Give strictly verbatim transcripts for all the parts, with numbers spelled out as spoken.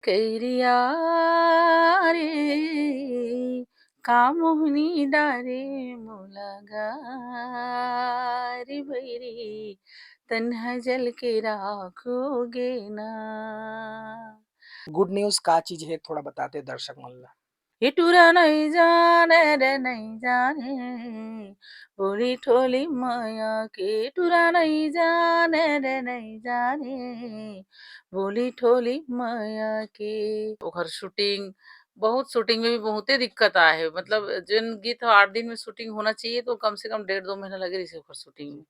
कैरिया रे, का मोहनी डारे मोला गारी बैरी, तन्हा जल के राखोगे ना। गुड न्यूज का चीज है, थोड़ा बताते दर्शक मन ला। ये टूरा नहीं जाने रे नहीं जाने, बोली ठोली माया के टूरा नहीं जाने रे नहीं जाने, बोली ठोली माया के। ओकर शूटिंग, बहुत शूटिंग में भी बहुते दिक्कत आए है। मतलब, जेन गीत ह आठ दिन में शूटिंग होना चाहिए, तो कम से कम डेढ़ दो महीना लगे रहिसे ओकर शूटिंग में।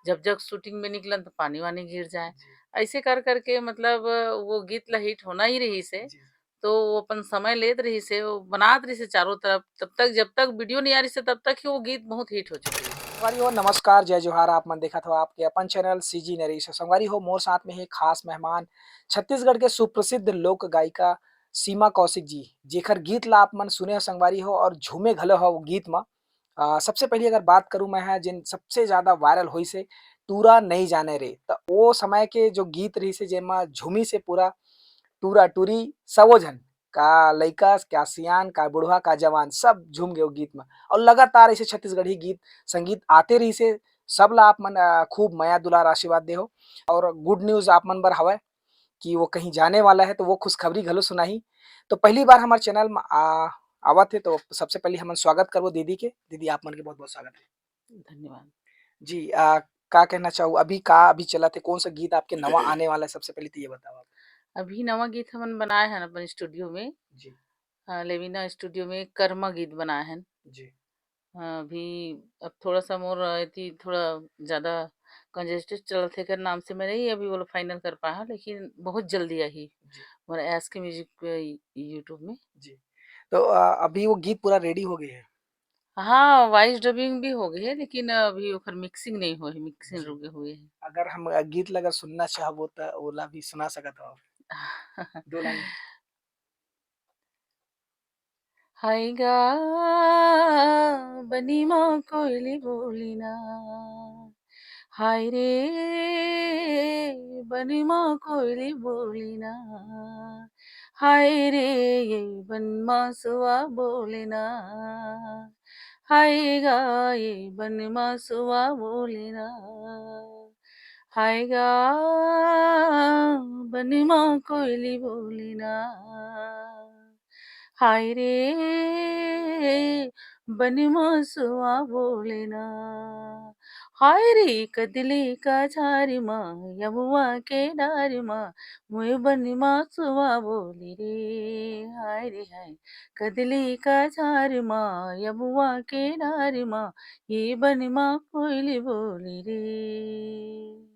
जब जब शूटिंग में निकलन, तो पानी वानी गिर जाए। जी। ऐसे कर करके, मतलब, वो गीत ला हिट होना ही रहिसे। जी। तो वो अपन समय लेत रहिसे, वो बनात रहिसे चारों तरफ। तब तक, जब तक वीडियो नहीं आ रहिसे, तब तक ही वो गीत बहुत हिट हो चुके रहिसे। संगवारी हो, नमस्कार, जय जोहार। आप मन देखत हो आपके अपन चैनल सीजी नरेश। संगवारी हो, मोर साथ में है खास मेहमान, छत्तीसगढ़ के सुप्रसिद्ध लोक गायिका सीमा कौशिक जी, जेकर गीत ला आप मन सुने हो संगवारी हो और झूमे घलो हो वो गीत म। अ, सबसे पहले अगर बात करूँ मैं, है जिन सबसे ज्यादा वायरल होइसे टूरा नहीं जाने रे, त वो समय के जो गीत रहिसे, जेमा झूमिसे पूरा टूरा टूरी सबो झन, का लइका, का सियान, का बुढ़वा, का जवान, सब झूम गे वो गीत म। और लगातार ऐसे छत्तीसगढ़ी गीत संगीत आते रहिसे। सब ला आप मन, अ, खूब मया दुलार आशीर्वाद देहो। और गुड न्यूज आप मन बर हवय कि वो कहीं जाने वाला है, तो वो खुशखबरी घलो सुनाही। तो पहली बार हमारे चैनल में आ, आवत है, तो सबसे पहले हमन स्वागत करबो दीदी के। दीदी, आप मन के बहुत बहुत स्वागत है। धन्यवाद। जी, आ, का कहना चाहू, अभी का अभी चलत है, कौन सा गीत आपके नवा आने वाला है, सबसे पहले तो ये बताओ आप। अभी नवा गीत हमन बनाए हन अपन स्टूडियो में। जी। अ, लेविना स्टूडियो में कर्मा गीत बनाए हन। जी। अ, अभी अब थोड़ा सा मोर एती थोड़ा ज्यादा कंजेस्टेड चलत है, एकर नाम से मैं नहीं अभी बोला फाइनल कर पाए हव, लेकिन बहुत जल्दी आही। जी। मोर एस के म्यूजिक, अ, YouTube में। जी। तो, अ, अभी वो गीत पूरा रेडी हो गए है? हाँ, वॉइस डबिंग भी हो गए है, लेकिन अभी ओकर मिक्सिंग नहीं हुए है, मिक्सिंग जी। रुके हुए है। अगर हम, अ, गीत ला अगर सुनना चाहबो, त ओला भी सुना सकत हो आप। दो लाइन। हाय गा बनी मा कोयली बोली ना, हाय रे बनी मा कोयली बोली ना, हाय रे ये बन मा सुआ बोली ना, हाय गा ये बन मा सुआ बोली ना, हाय गा बन मा कोयली बोली ना। हाय रे, बन मा सुआ बोले ना। हाय रे, कदली का झारी मा, यमुआ के डारी मा, मोए बन मा सुआ बोली रे। हाय रे हाय, कदली का झारी मा, यमुआ के डारी मा, ये बन मा कोयली बोली रे।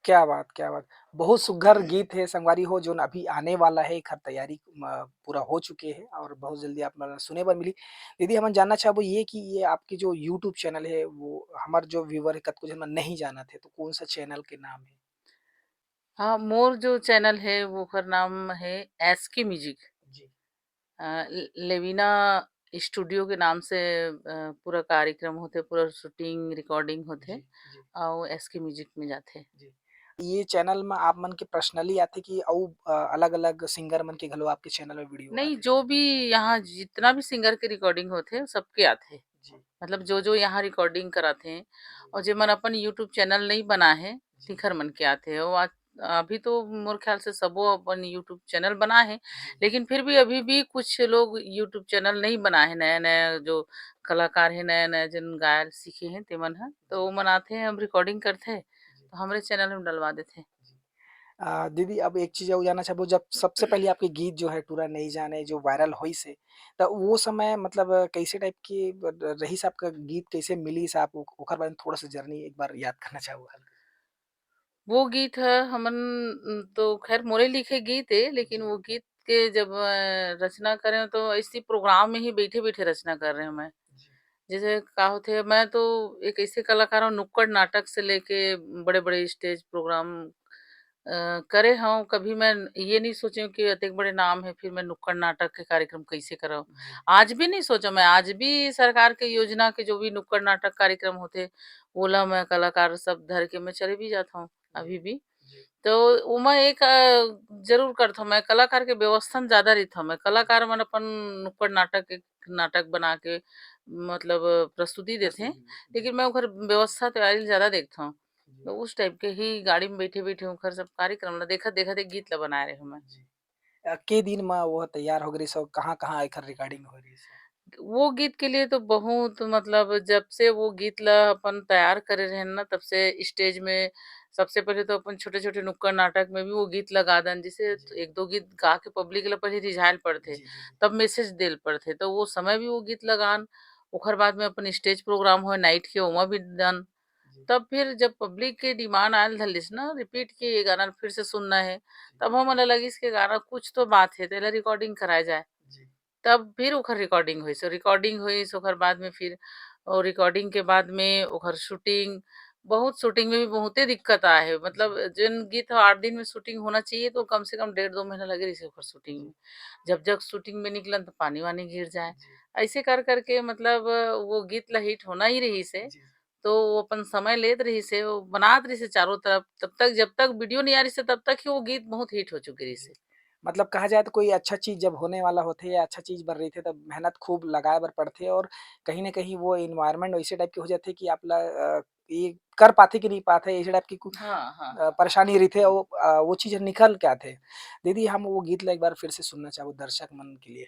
क्या बात, क्या बात। बहुत सुघर गीत हे संगवारी हो, जोन अभी आने वाला हे, एखर तैयारी म, पूरा हो चुके हे और बहुत जल्दी आप मन ल सुने बर मिली। दीदी, हमन जानना चाहबो ये कि ये आपके जो YouTube चैनल हे, वो हमर जो व्यूअर हे, कतको झन मन नहीं जानत हे, तो कौन सा चैनल के नाम हे? हाँ, मोर जो चैनल हे, वो ओकर नाम हे एसके म्यूजिक। जी। अ, ल-, लेविना स्टूडियो के नाम से, अ, पूरा कार्यक्रम होथे, पूरा शूटिंग, रिकॉर्डिंग होथे जी, जी। अउ एसके म्यूजिक में जाथे। जी। ये चैनल म आप मन के पर्सनली आथे कि अउ, अ, अलग-अलग सिंगर मन के घलो आपके चैनल में वीडियो नहीं, आथे? जो भी यहाँ जितना भी सिंगर के रिकॉर्डिंग होथे, सबके आथे। जी। मतलब जो, जो यहाँ रिकॉर्डिंग कराथे जी। अउ जेमन अपन YouTube चैनल नहीं बनाए हे, जी। तिखर मन के आथे। अउ आ-, अभी तो मोर ख्याल से सबो अपन YouTube चैनल बनाए हे, जी। लेकिन फिर भी अभी भी कुछ लोग YouTube चैनल नहीं बनाए हे, नया-नया जो कलाकार हे, नया-नया जिन गायल सीखे हे, तेमन ह। तो जी। ओमन आथे, हम रिकॉर्डिंग करथे, जी। तो हमरे चैनल में डलवा देथे। जी। अ, दीदी, अब एक चीज अउ जानना चाहबो, जब सबसे पहले आपके गीत जो है टूरा नहीं जाने जो वायरल होइस हे, त वो समय मतलब कैसे टाइप के ब-, रहिस आपका गीत, कैसे मिलिस आप, ओ-, ओकर बारे में थोड़ा सा जर्नी एक बार याद करना चाहूँ हल्का? वो गीत ह हमन, उम, तो खैर मोरे लिखे गीत हे, लेकिन जी। वो गीत के जब, अ, रचना करे हों, तो ऐसी प्रोग्राम में ही बैठे-बैठे रचना कर रहे हों मैं। जी। जैसे का होथे, मैं तो एक ऐसे कलाकार हूँ, नुक्कड़ नाटक से लेके बड़े-बड़े स्टेज प्रोग्राम, अ, करे हूँ। कभी मैं ये नहीं सोचे हूँ कि अतेक बड़े नाम हे, फिर मैं नुक्कड़ नाटक के कार्यक्रम कैसे करव। जी। आज भी नहीं सोचा मैं, आज भी सरकार के योजना के जो भी नुक्कड़ नाटक कार्यक्रम होथे, ओला मैं कलाकार सब धर के मैं चले भी जात हूँ, जी। अभी भी। जी। तो ओमा एक, अ, जरूर करथव मैं, कलाकार के व्यवस्था म ज़्यादा रहिथव मैं। कलाकार मन अपन नुक्कड़ नाटक, एक नाटक बना के, मतलब, प्रस्तुति देथे, प्रस्तुति देथे। लेकिन मैं ओकर व्यवस्था तैयारी ल ज़्यादा देखथव। जी। तो उस टाइप के ही गाड़ी में बैठे-बैठे ओकर सब कार्यक्रम ल देखत-देखत एक गीत ल बनाए रहेंव मैं। जी। अ, के दिन म वो तैयार हो गे रिहिस अउ कहाँ-कहाँ एकर recording हो रिहिस? वो गीत के लिए तो बहुत, मतलब, जब से वो गीत ल अपन तैयार करे रहेन ना, तब से stage में सबसे पहले तो अपन छोटे-छोटे नुक्कड़ नाटक में भी वो गीत ल गा दन, जैसे जी। एक दो गीत गा के public ल पहले रिझाए ल पड़थे, जी, जी, जी। तब message दे ल पड़थे, तो वो समय भी वो गीत ल गान, ओखर बाद में अपन stage program होय night के, ओमा भी दन। जी। तब फिर जब public के demand आए ल धर लिस ना, repeat के ये गाना ल फिर से सुनना हे, जी। तब हमन ल लगिस के गाना कुछ तो बात हे, तेला recording कराए जाए। जी। तब फिर ओखर recording होइस, recording होइस, ओखर बाद में फिर, और recording के बाद में ओखर shooting, बहुत shooting में भी बहुते दिक्कत आए हे। मतलब, जी। जेन गीत ह आठ दिन में shooting होना चाहिए, तो कम से कम डेढ़ दो महीना लगे रहिस ओखर shooting जी। में। जब जब shooting में निकलन, तो पानी-वानी गिर जाए। जी। ऐसे कर करके, मतलब, वो गीत ला hit होना ही रहिस हे। जी। तो वो अपन समय लेत रहिस हे, वो बनात रहिस हे चारों तरफ, तब तक, जब तक video नहीं आ रहिस हे, तब तक ही वो गीत बहुत hit हो चुके रहिस हे। जी। मतलब, कहा जाए तो कोई अच्छा चीज जब होने वाला होथे या अच्छा चीज बर रहिथे, तब मेहनत खूब लगाए बर पड़थे और कहीं न कहीं वो environment वैसे type के हो जाथे कि आप ला, अ, ये कर पाथे कि नहीं पाथे, ऐसे type की कु-, हाँ, हाँ, अ, हाँ। परेशानी रहिथे, हम्म। वो, अ, वो चीज निकल के आथे। दीदी, हम वो गीत ला एक बार फिर से सुनना चाहबो दर्शक मन के लिए।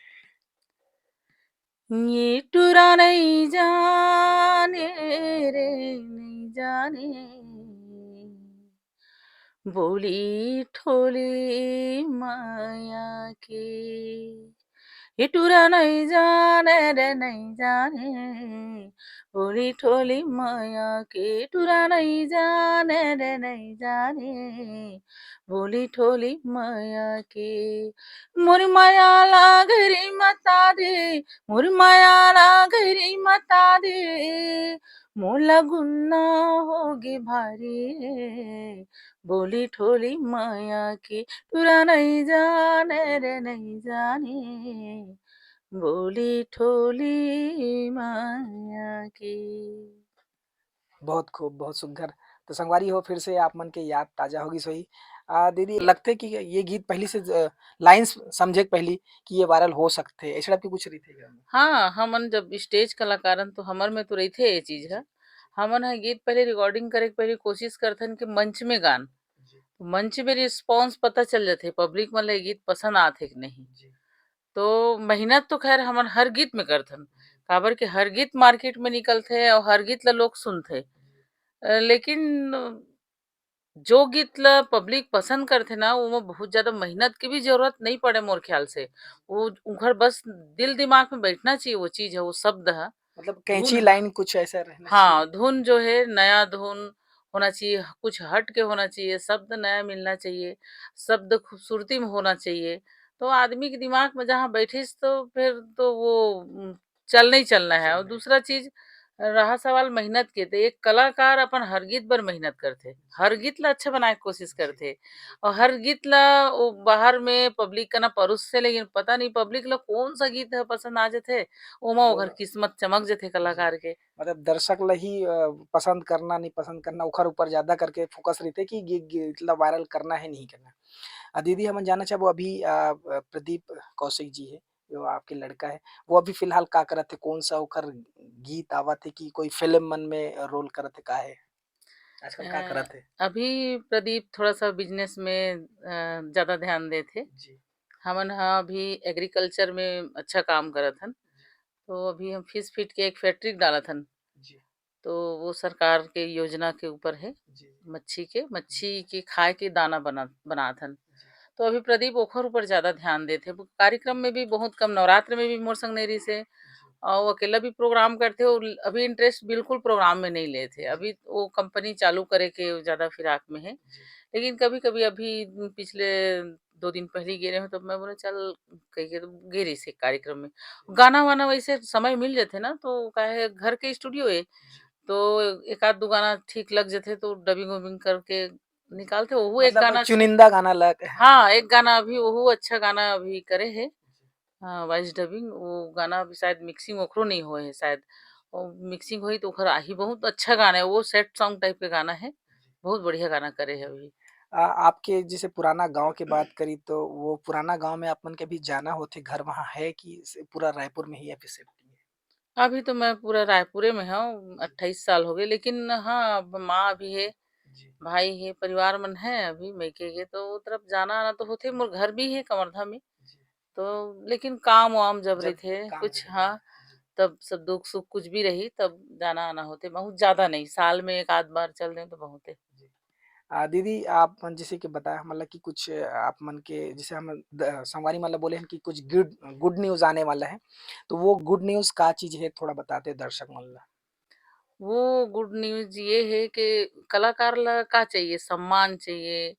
ये टुरा नइ जाने रे, नइ जाने, बोली ठोली माया के। ये टुरा नइ जाने रे, नइ जाने, बोली ठोली माया के। टुरा नइ जाने रे, नइ जाने, बोली ठोली माया के। मोर माया ला गरी मता दे, मोर माया ला गरी मता दे, मोला गुन्ना होगे भारी रे, बोली ठोली माया के। टुरा नइ जाने रे, नइ जाने, बोली ठोली माया के। बहुत खूब, बहुत सुघर। तो संगवारी हो, फिर से आप मन के याद ताजा हो गिस होही। आ, दीदी, लगथे कि ये गीत पहली से ज-, lines समझे के पहली कि ये viral हो सकथे, ऐसे type के कुछ रहिथे क्या? हाँ, हमन जब stage कलाकार हन, तो हमर में तो रहिथे ये चीज ह। जी। हमन ह गीत पहले recording करे के पहले कोशिश करथन कि मंच में गान। जी। मंच में response पता चल जाथे, public मन ल ये गीत पसंद आथे कि नहीं। जी। तो मेहनत तो खैर हमन हर गीत में करथन, काबर कि हर गीत market में निकलथे और हर गीत ला लोग सुनथे। अ, लेकिन जो गीत ला public पसंद करथे ना, ओमा बहुत ज्यादा मेहनत के भी जरूरत नहीं पड़े मोर ख्याल से। वो उनकर बस दिल दिमाग में बैठना चाहिए वो चीज है, वो शब्द है। मतलब कैची धुन। Line कुछ ऐसा रहना हाँ, चाहिए। धुन जो है नया धुन होना चाहिए, कुछ हट के होना चाहिए, शब्द नया मिलना चाहिए, शब्द खूबसूरती में होना चाहिए। तो आदमी के दिमाग में जहाँ बैठिस तो फिर तो वो, उम, चलना ही चलना है। और चलना है। दूसरा चीज रहा सवाल मेहनत के, तो एक कलाकार अपन हर गीत बर मेहनत करथे, हर गीत ला अच्छा बनाए के कोशिश जी। करथे। और हर गीत ला वो बाहर में public कना परोसथे, लेकिन पता नहीं public ला कौन सा गीत ह पसंद आ जाथे, ओमा वो ओकर ला किस्मत चमक जाथे जी। कलाकार के। मतलब दर्शक ला ही, अ, पसंद करना, नहीं पसंद करना, ओखर ऊपर ज्यादा करके focus रहिथे कि गी-, गीत ला viral करना है, नहीं करना। अ, दीदी, हमन जानना चाहबो अभी, अ, अ, प्रदीप कौशिक जी है, जो आपके लड़का है, वो अभी फिलहाल का करत हे, कौन सा ओकर गीत आवत हे कि कोई फिल्म मन में role करत हे, का है? आजकल का अ, करत हे? अभी प्रदीप थोड़ा-सा business में, अ, ज़्यादा ध्यान देत हे। जी। हमन ह अभी agriculture में अच्छा काम करत हन। जी। तो अभी हम fish feed के एक factory डालत हन। जी। तो वो सरकार के योजना के ऊपर हे, जी। मच्छी के, मच्छी जी। के खाए के दाना बना-, बनात हन। जी। तो अभी प्रदीप ओखर ऊपर ज़्यादा ध्यान देत हे। वो कार्यक्रम में भी बहुत कम, नवरात्र में भी मोर संग नहीं रहिस हे। जी। और वो अकेला भी program करथे, वो अभी interest बिल्कुल program में नहीं लेत हे। जी। अभी वो company चालू करे के ज़्यादा फिराक में हे। जी। लेकिन कभी-कभी अभी पिछले दो दिन पहले गे रहे हो, तब मैं बोले, "चल," कह के तो गे रहिस हे कार्यक्रम में। जी। गाना-वाना वैसे समय मिल जाथे ना, तो काहे घर के studio हे, जी। तो एक आध दो गाना ठीक लग जाथे, तो dubbing-वबिंग करके निकालथे। ओहू एक मतलब गाना अच्छा चुनिंदा गाना ला हाँ, एक गाना अभी, ओहू अच्छा गाना अभी करे हे। जी। हाँ, voice dubbing, वो गाना अभी शायद mixing ओखरो नहीं होए हे शायद। वो mixing होही तो ओखर आही, बहुत अच्छा गाना हे, वो sad song type के गाना हे। जी। बहुत बढ़िया गाना करे हे अभी। अ, आपके जैसे पुराना गाँव के बात करी, तो वो पुराना गाँव में आप मन के अभी जाना होथे, घर वहाँ है कि स-, पूरा रायपुर में ही अभी सेफ्टी है? अभी तो मैं पूरा रायपुरे में हौं, जी। अट्ठाईस साल हो गए, लेकिन हाँ, अब माँ भी है, जी। भाई है, परिवार मन है अभी मइके के, तो वो तरफ जाना आना तो होथे। मोर घर भी है कवर्धा में, जी। तो लेकिन काम वाम जब जब रहिथे, काम कुछ, रहिथे, हाँ, जी। तब सब दुख सुख कुछ भी रही, तब जाना आना होथे, बहुत ज्यादा नहीं, साल में एक आध बार चल दें तो बहुत है। जी। अ, दीदी, आप मन जैसे कि बताया हमन ला कि कुछ आप मन के, जैसे हम द-, संगवारी मन ला बोले हन कि कुछ गुड, गुड न्यूज़ आने वाला है, तो वो गुड न्यूज़ का चीज़ है, थोड़ा बताते दर्शक मन ला? वो गुड न्यूज़ ये है कि कलाकार ला का चाहिए, सम्मान चाहिए,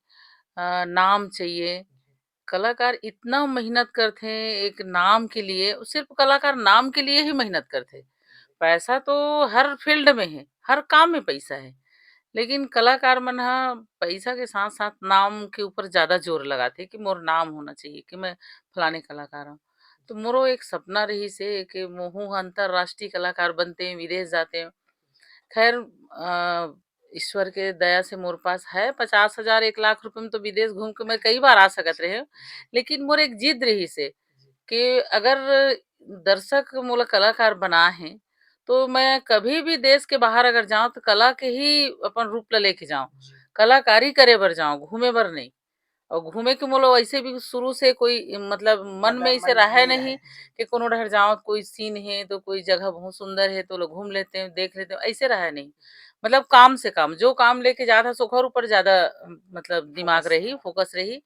अ, नाम चाहिए। कलाकार इतना मेहनत करथे एक नाम के लिए, सिर्फ कलाकार नाम के लिए ही मेहनत करथे। पैसा तो हर फील्ड में है, हर काम में पैसा है, लेकिन कलाकार मन ह पैसा के साथ-साथ नाम के ऊपर ज्यादा जोर लगाथे कि मोर नाम होना चाहिए कि मैं फलाने कलाकार हूँ। तो मोरो एक सपना रहिस हे कि महूँ ह अंतर्राष्ट्रीय कलाकार बनतें, विदेश जातें। खैर, अ, ईश्वर के दया से मोर पास है पचास हजार, एक लाख रुपए में तो विदेश घूम के मैं कई बार आ सकत रहे हूँ। लेकिन मोर एक जिद रहिस हे कि अगर दर्शक मोला कलाकार बनाए हे, तो मैं कभी भी देश के बाहर अगर जाऊँ, तो कला के ही अपन रूप ला लेके जाऊँ। जी। कलाकारी करे बर जाऊँ, घूमे बर नहीं। और घूमे के मोला वैसे भी शुरू से कोई, मतलब, मन में इसे रहे नहीं कि कोनो डहर जाऊँ, कोई सीन है, तो कोई जगह बहुत सुंदर है, तो लोग घूम लेते हैं, देख लेते हैं, ऐसे रहे नहीं। मतलब, काम से काम, जो काम लेके जात हस, ओकर ऊपर ज्यादा, मतलब, दिमाग फोकस। रही, फोकस रही।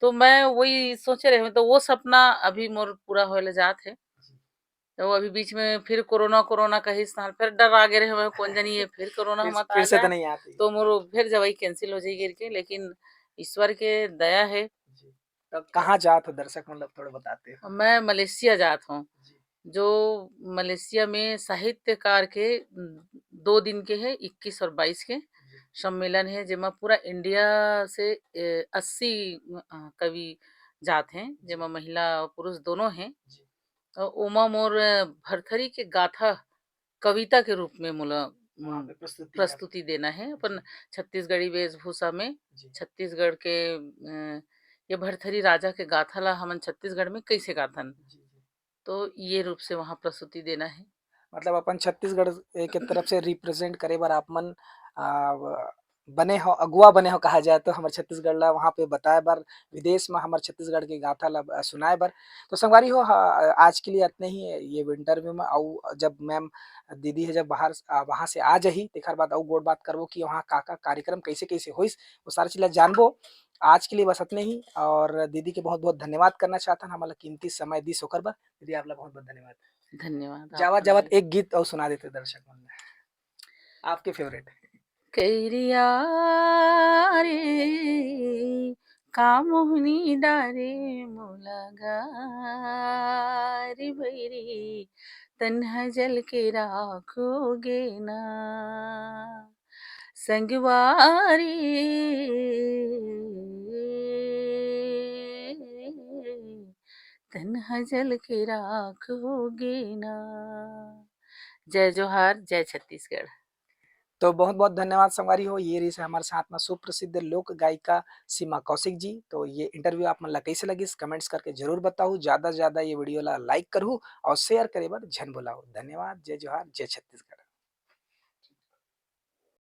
तो मैं वही सोचे रहे हूँ, तो वो सपना अभी मोर पूरा होए ले जात है। जी। तो अभी बीच में फिर कोरोना, कोरोना कहिस, तहाँ फिर डर आ गे रहे, मैं कौन जानी ये फिर कोरोना फिर, मत फिर आ से तो जाए। नहीं आती। तो मोर फिर जवाई कैंसिल हो जाई गिर के, लेकिन ईश्वर के दया है। जी। तब कहाँ जात हो, दर्शक मतलब थोड़ा बताते हो? मैं मलेशिया जात हूँ। जी। जो मलेशिया में साहित्यकार के, उम, दो दिन के है, इक्कीस और बाईस के जी। सम्मेलन है, जेमा पूरा इंडिया से, ए, अस्सी, अ, कवि जात हैं, जी। जेमा महिला और पुरुष दोनों हैं। जी। अ, ओमा मोर भरथरी के गाथा कविता के रूप में मोला, वहाँ उम, पे प्रस्तुति आप प्रस्तुति देना है, अपन जी। छत्तीसगढ़ी वेशभूषा में, जी। छत्तीसगढ़ के, अ, ये भरथरी राजा के गाथा ला हमन छत्तीसगढ़ में कैसे गाथन? जी, जी। तो ये रूप से वहाँ प्रस्तुति देना है। मतलब अपन छत्तीसगढ़, ए, के तरफ से रिप्रेजेंट करे बर आप मन, अ, ब-, बने हो, अगुवा बने हो कहा जाए तो हमर छत्तीसगढ़ ला वहाँ पे बताए बर, विदेश में हमर छत्तीसगढ़ के गाथा ला, अ, सुनाए बर। तो संगवारी हो, ह-, आज के लिए अतने ही ये इंटरव्यू में। अउ जब मैम दीदी है जब बाहर, अ, वहाँ से आ जाही, तेखर बाद अउ गोठ बात करबो कि वहाँ का-का कार्यक्रम कैसे-कैसे होइस, वो सारा चीज ला जानबो। आज के लिए बस अतने ही, और दीदी के बहुत-बहुत धन्यवाद करना चाहथन, हमन ला कीमती समय दिस ओकर बर। दीदी, आप ला बहुत-बहुत धन्यवाद। धन्यवाद, जावत-जावत एक गीत अउ सुना देते दर्शक मन ला। आपके फेवरेट। कैरिया रे, का मोहनी डारे मोला गारी बैरी, तन्हा जल के राख हो गे ना। संगवारी, तन्हा जल के राख हो गे ना। जय जोहार, जय छत्तीसगढ़। तो बहुत-बहुत धन्यवाद संगवारी हो, ये रहिस हमर साथ में सुप्रसिद्ध लोक गायिका सीमा कौशिक जी। तो ये इंटरव्यू आप मन ला कैसे लगिस, कमेंट्स करके जरूर बताओ। ज्यादा से ज्यादा ये वीडियो ला लाइक करहु और शेयर करे बर झन भुलाओ। धन्यवाद, जय जोहार, जय छत्तीसगढ़।